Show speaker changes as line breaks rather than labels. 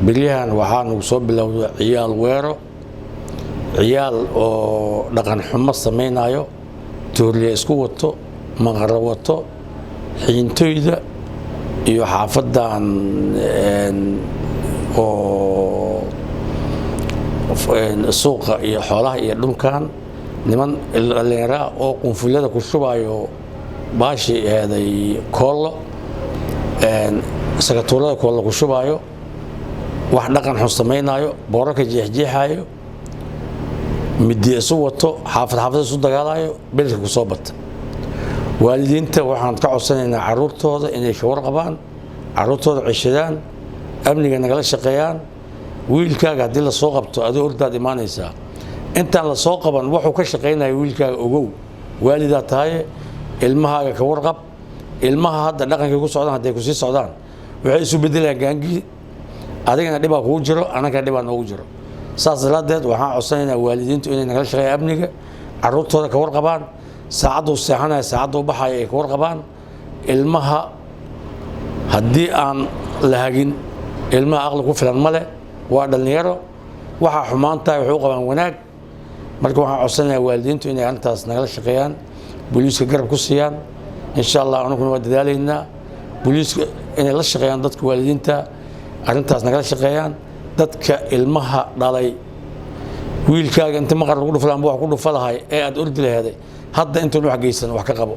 Beryahan waxaa nagu soo bilowda ciyaal weero, ciyaal oo dhaqan xumo samaynayo, toorliya isku wato, maqaro wato, xiintoyda iyo xaafadan oo suuqa iyo xoolaha iyo dhulkan, niman dhallinyaraa oo qunfulyada ku shubayo baashii eeday koollo, sakatuurada koollo ku shubaayo, wax dhaqan xun samaynaayo, boorarka jeexjeexaayo, midiya isu wato, xaafad xaafad isu dagaalayo, beledka ku soo bata. Waalidiinta waxaan ka codsanaynaa caruurtooda inay ka warqabaan, caruurtooda ceshadaan, amniga nagala shaqeeyaan. Wiilkaaga haddii lasoo qabto, adoo hortaad imaanaysaa. Intaan lasoo qaban wuxuu ka shaqaynaya wiilkaaga, ogow, waalidaa tahaye, ilmahaaga ka warqab. Ilmaha hadda dhaqankay ku socdaan, hadday kusii socdaan, waxay isu bedelayaan gaangii. Adigana dhibaa kugu jiro, annagana dhibaa noogu jiro. Saas daraaddeed waxaan codsanaynaa waalidiintu inay nagala shaqeeyaan amniga, caruurtooda ka warqabaan, saacadduu seexanaya, saacadduu baxaya ay ka warqabaan. Ilmaha haddii aan la hagin, ilmaha aqli ku filan ma leh, waa dhallinyaro. Waxaa xumaan tahay waxay u qabaan wanaag. Marka waxaan codsanayaa waalidiintu inay arrintaas nagala shaqeeyaan, booliiska garab ku siiyaan, insha Allah. Anuguna waa dadaalaynaa booliiska inay la shaqeeyaan, dadka waalidiinta arrintaas nagala shaqeeyaan. Dadka ilmaha dhalay, wiilkaaga inta maqar lagu dhufa amba wax ku dhufa lahay ee aad ordi laheeday, hadda intuun wax geysan wax ka qabo.